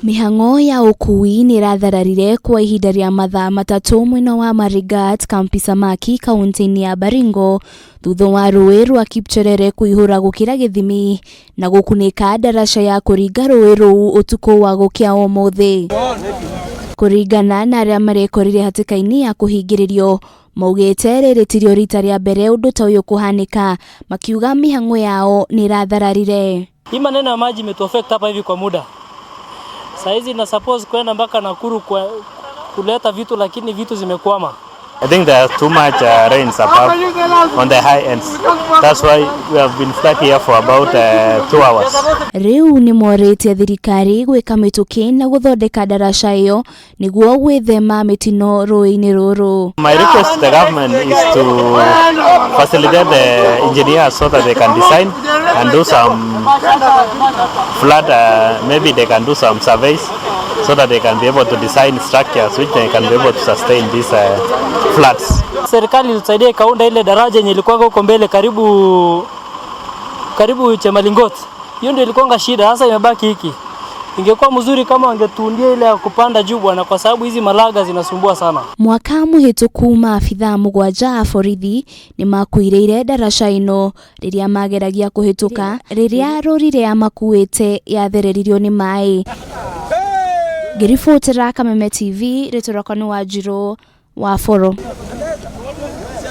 Mĩhang'o ya ũkui nĩ ĩrathararire kwa ihinda rĩa mathaa 3 mwena wa Marigat, Kampi Samaki, kaunti-inĩ ya Baringo thutha wa rũĩ rwa Kipcherere kũihũra gũkĩra gĩthimi na gũkunĩka ndaraca ya kũringa rũĩ rũu ũtukũ wa gũkĩa ũmũthĩ. Kũringana na arĩa marekorire hatĩka-inĩ ya kũhingĩrĩrio, maugĩte rĩrĩ tirio rita rĩa mbere ũndũ ta ũyũ kũhanĩka, makiuga mĩhang'o yao nĩ ĩrathararire. Hii maneno ya maji imetuaffect hapa hivi kwa muda. Saa hizi na suppose kwenda mpaka Nakuru kwa kuleta vitu, lakini vitu zimekwama. I think there are too much rains above on the high ends. That's why we have been stuck here for about 2 hours. Rĩu nĩ morĩtie thirikari gwĩka mĩtũkĩ na gũthondeka ndaraca ĩyo nĩguo gwĩthema mĩtino rũĩ-inĩ rũrũ. My request to the government is to facilitate the engineers so that they can design and do some flood, maybe they can do some surveys so that they can be able to design structures which they can be able to sustain these floods. Serikali ilitusaidia ikaunda ile daraja yenye ilikuwa huko mbele karibu karibu Chemolingot. Hiyo ndio ilikuwa shida, sasa imebaki hiki. Ingekuwa mzuri kama wangetuundia ile ya kupanda juu bwana, kwa sababu hizi malaga zinasumbua sana. Mwaka mũhĩtũku maabithaa 7 a borithi nĩ makuĩrĩire ndaraca ĩno rĩrĩa mageragia kũhĩtũka rĩrĩa rori rĩa makuĩte yathereririo nĩ maĩ. Ngĩribotera Kameme TV, rĩtwa rĩakwa nĩ Wanjirũ wa Boro.